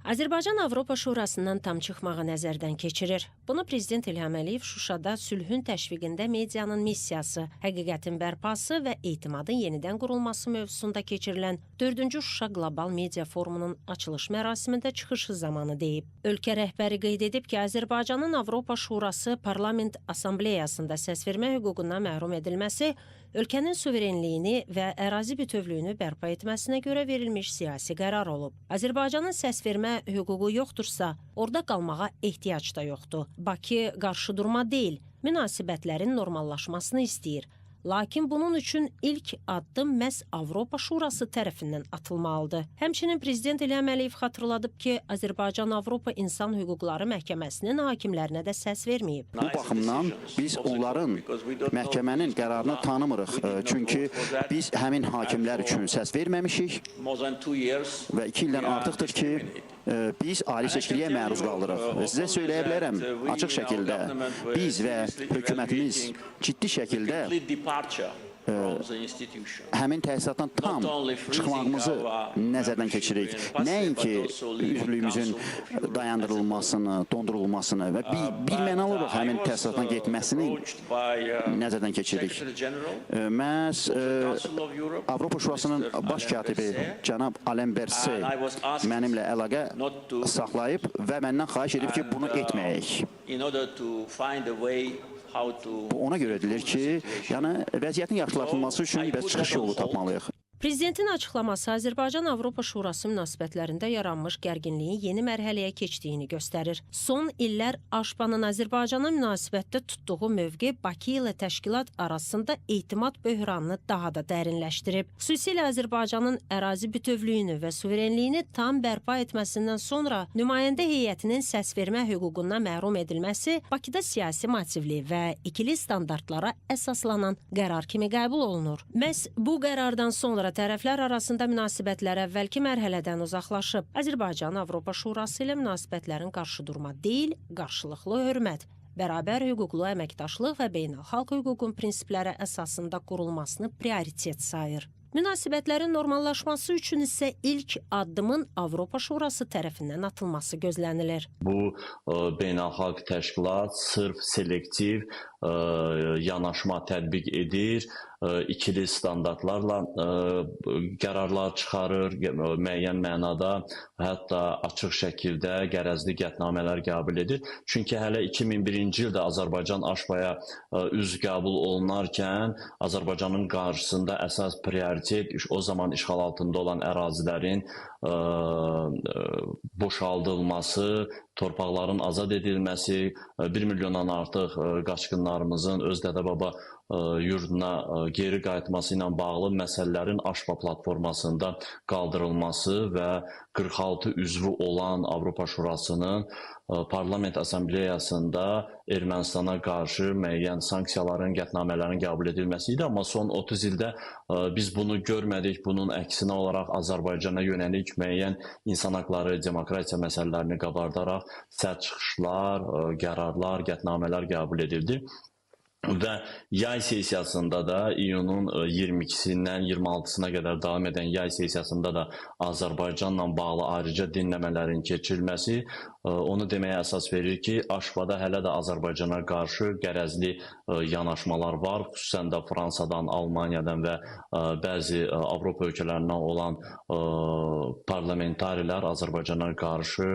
Azərbaycan Avropa Şurasından tam çıxmağı nəzərdən keçirir. Bunu Prezident İlham Əliyev Şuşada sülhün təşviqində medianın missiyası, həqiqətin bərpası və etimadın yenidən qurulması mövzusunda keçirilən 4-cü Şuşa Qlobal Media Forumunun açılış mərasimində çıxışı zamanı deyib. Ölkə rəhbəri qeyd edib ki, Azərbaycanın Avropa Şurası Parlament Assambleyasında səsvermə hüququndan məhrum edilməsi ölkənin suverenliyini və ərazi bütövlüyünü bərpa etməsinə görə verilmiş siyasi qərar olub. Azərbaycanın səsvermə hüququ yoxdursa, orada qalmağa ehtiyac da yoxdur. Bakı qarşıdurma deyil, münasibətlərin normallaşmasını istəyir. Lakin bunun üçün ilk addım məhz Avropa Şurası tərəfindən atılmalıdır. Həmçinin Prezident İlham Əliyev xatırladıb ki, Azərbaycan Avropa İnsan Hüquqları Məhkəməsinin hakimlərinə də səs verməyib. Bu baxımdan biz onların, məhkəmənin qərarını tanımırıq. Çünki biz həmin hakimlər üçün səs verməmişik və 2 ildən artıqdır ki, biz ayrı seçkiliyə məruz qalırıq. Və sizə söyləyə bilərəm açıq şəkildə, biz və hökumətimiz ciddi şəkildə həmin təsisatdan tam çıxmağımızı nəzərdən keçiririk. Nəinki üzvlüyümüzün dayandırılmasını, dondurulmasını və bir mənalı olaraq həmin təsisatdan getməsini nəzərdən keçiririk. Məhz Avropa Şurasının baş katibi cənab Alain Berset mənimlə əlaqə saxlayıb və məndən xahiş edib ki, bunu etməyək. Bu ona görə edilir ki, yəni vəziyyətin yaxşılaşdırılması üçün bəs çıxış yolu tapmalıyıq. Prezidentin açıqlaması Azərbaycan-Avropa Şurası münasibətlərində yaranmış gərginliyin yeni mərhələyə keçdiyini göstərir. Son illər AŞPA-nın Azərbaycana münasibətdə tutduğu mövqe Bakı ilə təşkilat arasında etimad böhranını daha da dərinləşdirib. Xüsusilə Azərbaycanın ərazi bütövlüyünü və suverenliyini tam bərpa etməsindən sonra nümayəndə heyətinin səsvermə hüququndan məhrum edilməsi Bakıda siyasi motivli və ikili standartlara əsaslanan qərar kimi qəbul olunur. Məhz bu qərardan sonra tərəflər arasında münasibətlər əvvəlki mərhələdən uzaqlaşıb. Azərbaycan Avropa Şurası ilə münasibətlərin qarşıdurma deyil, qarşılıqlı hörmət, bərabər hüquqlu əməkdaşlıq və beynəlxalq hüququn prinsipləri əsasında qurulmasını prioritet sayır. Münasibətlərin normallaşması üçün isə ilk addımın Avropa Şurası tərəfindən atılması gözlənilir. Bu beynəlxalq təşkilat sırf selektiv yanaşma tətbiq edir, ikili standartlarla qərarlar çıxarır, müəyyən mənada hətta açıq şəkildə qərəzli qətnamələr qəbul edir. Çünki hələ 2001-ci ildə Azərbaycan AŞPA-ya üzv qəbul olunarkən Azərbaycanın qarşısında əsas prioritet o zaman işğal altında olan ərazilərin boşaldılması, torpaqların azad edilməsi, 1 milyondan artıq qaçqınlarımızın öz dədə-baba yurduna geri qayıtması ilə bağlı məsələlərin AŞPA platformasında qaldırılması və 46 üzvü olan Avropa Şurasının Parlament Assambleyasında Ermənistana qarşı müəyyən sanksiyaların, qətnamələrin qəbul edilməsi idi. Amma son 30 ildə biz bunu görmədik. Bunun əksinə olaraq Azərbaycana yönəlik müəyyən insan haqları, demokratiya məsələlərini qabardaraq sərt çıxışlar, qərarlar, qətnamələr qəbul edildi. Və yay sessiyasında da iyunun 22-sindən 26-sına qədər davam edən yay sessiyasında da Azərbaycanla bağlı ayrıca dinləmələrin keçirilməsi onu deməyə əsas verir ki, AŞPA-da hələ də Azərbaycana qarşı qərəzli yanaşmalar var, xüsusən də Fransadan, Almaniyadan və bəzi Avropa ölkələrindən olan parlamentarilər Azərbaycana qarşı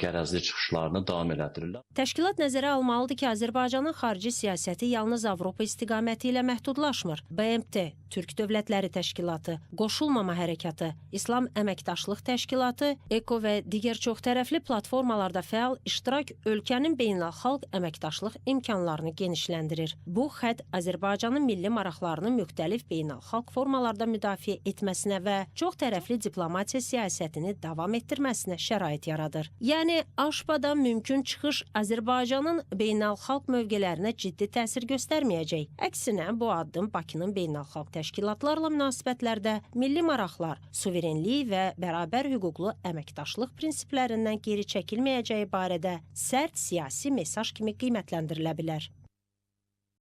qərəzli çıxışlarını davam elətdirirlər. Təşkilat nəzərə almalıdır ki, Azərbaycanın xarici siyasəti yalnız Avropa istiqaməti ilə məhdudlaşmır. BMT, Türk Dövlətləri Təşkilatı, Qoşulmama Hərəkatı, İslam Əməkdaşlıq Təşkilatı, EKO və digər çoxtərəfli platformalarda fəal iştirak ölkənin beynəlxalq əməkdaşlıq imkanlarını genişləndirir. Bu xətt Azərbaycanın milli maraqlarını müxtəlif beynəlxalq formalarda müdafiə etməsinə və çoxtərəfli diplomatiya siyasətini davam etdirməsinə şərait yaradır. Yəni AŞPA-dan mümkün çıxış Azərbaycanın beynəlxalq mövqelərinə ciddi təsir göstərməyəcək. Əksinə, bu addım Bakının beynəlxalq təşkilatlarla münasibətlərdə milli maraqlar, suverenlik və bərabər hüquqlu əməkdaşlıq prinsiplərindən geri çəkilməyəcəyi barədə sərt siyasi mesaj kimi qiymətləndirilə bilər.